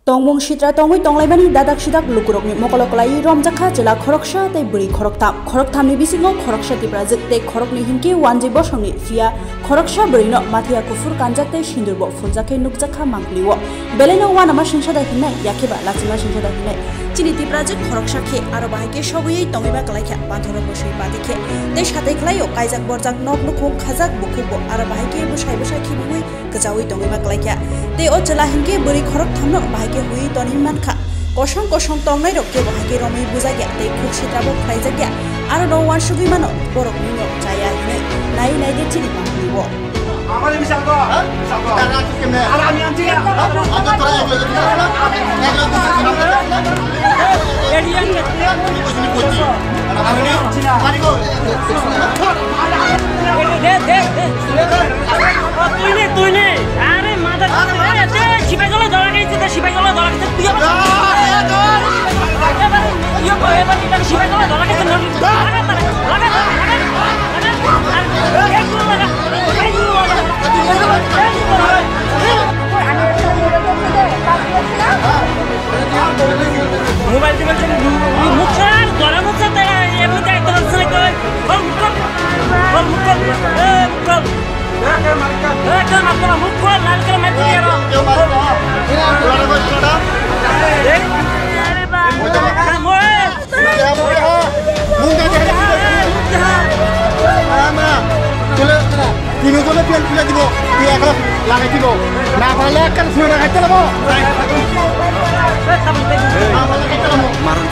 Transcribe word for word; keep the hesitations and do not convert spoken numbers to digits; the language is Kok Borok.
Tongmung sitra tongwi tonglaimani dadak sidak lukurokni mokolo kwlaiwi romjakha chwla khoroksa tei bwrwi khoroktham. Khorokthamni bisingo khoroksa Tiprajwk tei khoroknwi hinkhe wanjwi bosongni, phiya khoroksa bwrwino mathiya kuphur kanjak tei sindurbo phuljak khe nukjakha mangpili-o. Belaino uanama singsa da hinai, yakheba lachima singsa da hinai. Chini Tiprajwk khoroksa khe aro bahai khe sogwi tongwiba kwlaikha, pathoro bwswi bati khe tei satai khlaio, kaijak borjak nok nukhung khajak bukhukbo aro bahai khe bwsai bwsai khibiwi kwchaui tongwiba kwlaikha. Tei o chwla hinkhe bwrwi khorokthamno bahai khe huiwi tonwi mankha. Kosong kosong tongnairok kebo hai khe romwi bujakya tei khuk sitrabo khlaijakya. Aroni uansugwi mano borokni nok chaya hinwi nai nai de chini mangpili-o. আমার এই বিশাল ঘর, হ্যাঁ? বিশাল ঘর। তারা আছে কেমনে? আর আমি আনছি না। আমি তো তোরা এক লগে দিলাম না। এক লগে দিলাম না। এডিয়ান কে? তুমি কইছিলি কইছি। আমি আনছি না। বাড়ি কই? দে, দে, দে। তুই নে, তুই নে। আরে মাদার, আরে মাদার। এ, দে, সিপাই গলা ধরা গেছে, দে, সিপাই গলা ধরা গেছে। তুই আবার, এ, এ, এ, এ, এবার, ইয়ে কর, এবার এটা সিপাই গলা ধরা গেছে, না? লাগা, লাগা, লাগা, লাগা। মোবাইল টিবাইল মুখ ছাড়া আর ধরা মুখ ছাড়া এমনি দেখতে পাচ্ছ না কই? বল মুখ কর। বল মুখ কর। এ, মুখ কর। এ, কে মারকা? এ, কে মারকা? মুখ কর, লাল করে মার দিবি আরো। এই, আরে বাবা। মোবাইল। তিনজনে প্যান্ট খুলে দিব, তুই এখন লাগাই দিব। না পারলে একটা ছুঁড়ে লাগাই দিলাম। মারুন।